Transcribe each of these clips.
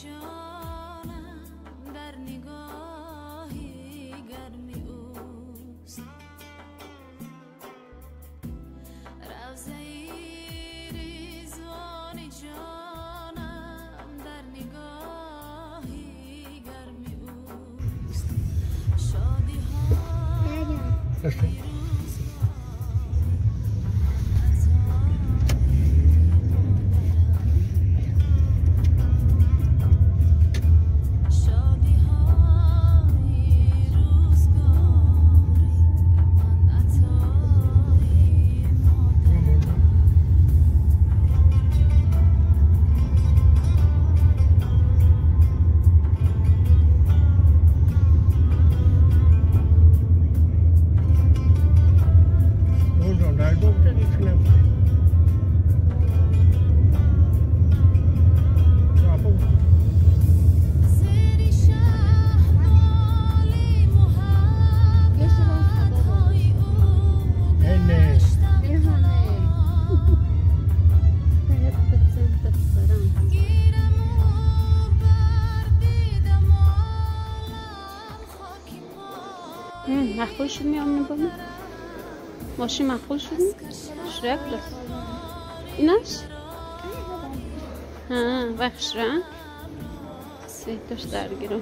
جانم در نگاهی گرمی اوست. روضه رضوان جانم در نگاهی گرمی اوست. شادی های مخبول شد میامنه با من ماشین مخبول شد شرک دست ایناش؟ ها وقت را سه تاش درگیرم.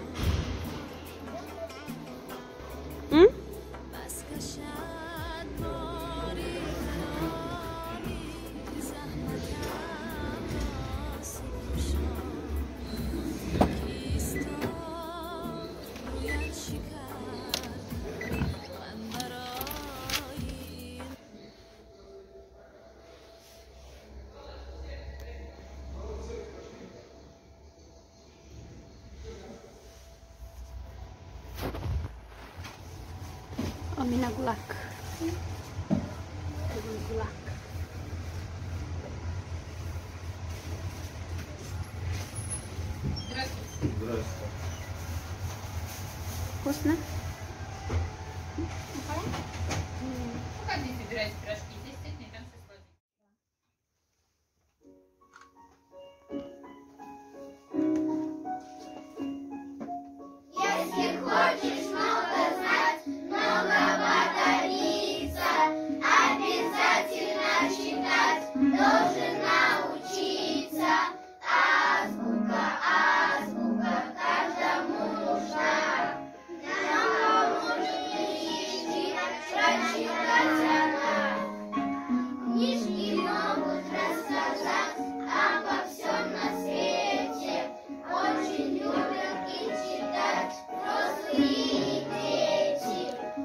Amina Gulak. Gulak. Здравствуйте. Вкусно? Пока не собирайте пирожки, здесь сидите, там все сложно. Если хочешь много знать, много подариться, обязательно читать, должен научиться. Азбука, азбука каждому нужна. Нам поможет книжки прочитать она. Книжки могут рассказать обо всем на свете. Очень любят и читать взрослые и дети.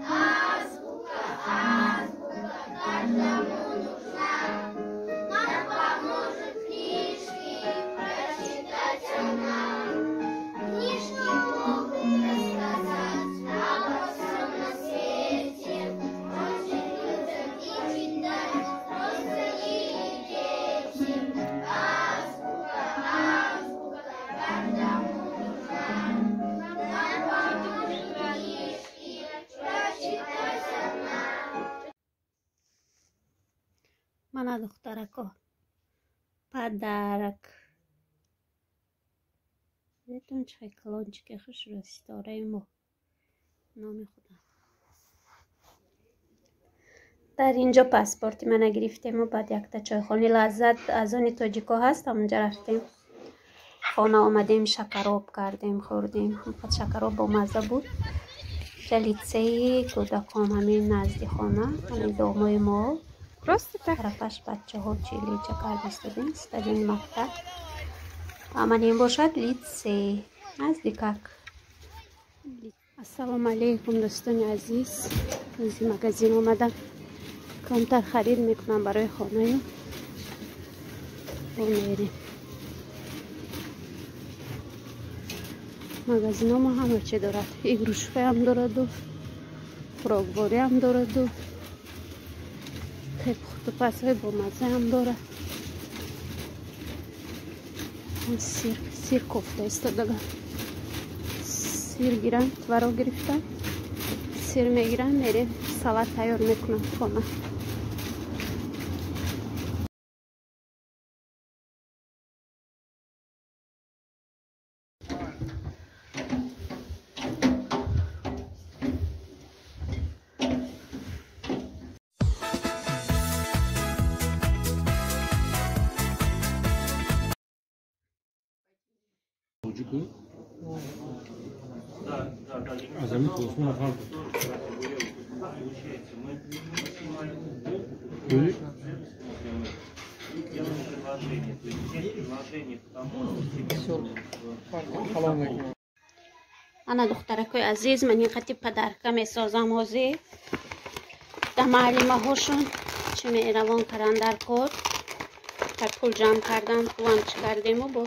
Азбука, азбука каждому нужна. Нам поможет книжки прочитать она. Книжки могут рассказать обо всем на свете. Очень любят и читать взрослые и дети. Азбука, азбука каждому нужна. Нам поможет книжки прочитать она. Мана духтарако. Подарок. Дидетон чӣ калончике хушро ситораи мо. Номи худам. Дар инҷо паспорти мана гирифтему баъд якта чойхони лаззат аз они тоҷико ҳаст, ҳамонҷа рафтем. Хона омадем, шакароб кардем, хӯрдем. Фақат шакароб бомазза буд. Ҷа литсеи кӯдакон ҳамин назди хона, ҳамин домои мо. Просто так. Тарафаш бачаҳо чилича карда истодем, стадиони мактаб. Аманем бошад литсей наздикак. Ассалому алейкум, дӯстони азиз. Аз магазин омадам. Камтар харид мекунам барои хонаю. Бо мерем. Магазиномо ҳама чи дорад. Игрушкаам дораду, хӯроквориам дораду, пухтупазҳои бомаззаам дорад. Сир, сир кофта истодага. Сир гирам, творог гирифтам. Сир мегирам, мерем салат тайёр мекунам хона. Тоҷику аз ҳамин осмона фарқ. Ана, духтаракои азиз, ман ин қати подарка месозам. Ҳозир да маълимаҳошон чӣ меравон кардан дар кор, пул ҷамъ кардан, пулам чӣ кардему, бо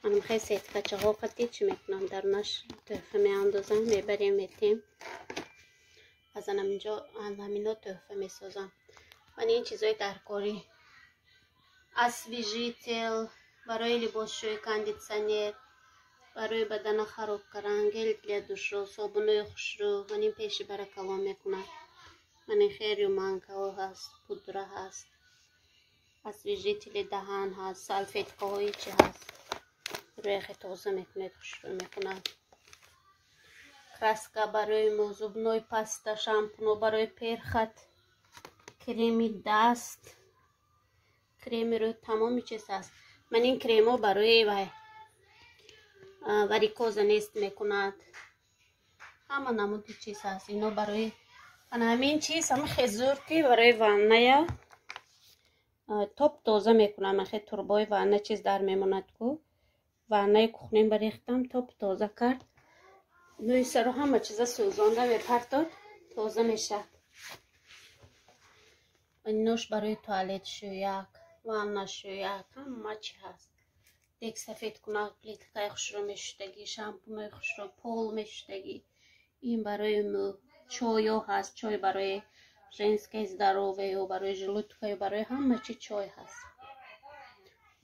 манам хе сеткачаҳо қати чӣ мекунам, дарунаш тӯҳфа меандозам, мебарем, метем. Аз анаминҷо ҳамино тӯҳфа месозам. Ман ин чизои даркорӣ: освежитель барои либосшӯӣ, кондитсионер барои бадана хароб кардан, гель для душа, собунои хушрӯ. Ман ин пеши бара калон мекунам. Ман ин хе рюманкаҳо ҳаст, пудра ҳаст, освежители даҳан ҳаст, салфеткаҳои чи ҳаст, рӯяхе тоза мекунед, хушрӯ мекунад, краска барои мӯ, зубной паста, шампуно барои перхоть, креми даст, креми рӯ, тамоми чиз ҳаст. Ман ин кремо барои вай варикоза нест мекунад, ҳама намуди чиз ҳаст. Ино барои ана ҳамин чиз, ҳама хезур, ки барои ванная топ тоза мекунам. Ахе турбои ванна чиз дар мемонад ку, ваннаи кухнем барехтам, топ тоза кард. Мӯи саро, ҳама чиза сӯзонда мепартод, тоза мешавад. Инош барои туалет шӯяк, ванна шӯяк, ҳама чи ҳаст. Дег сафед кунак, плиткаи хушро мешуштагӣ, шампунои хушро, пол мешуштагӣ. Ин барои мӯ, чойо ҳаст, чой барои женское здоровье, барои желудка, барои ҳама чи чой ҳаст.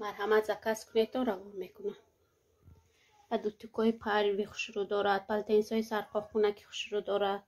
Марҳамат, заказ кунед, то равон мекунам. Баъд утюгҳои парви хушрӯ дорад, полотенцаҳои сархобхунаки хушрӯ дорад.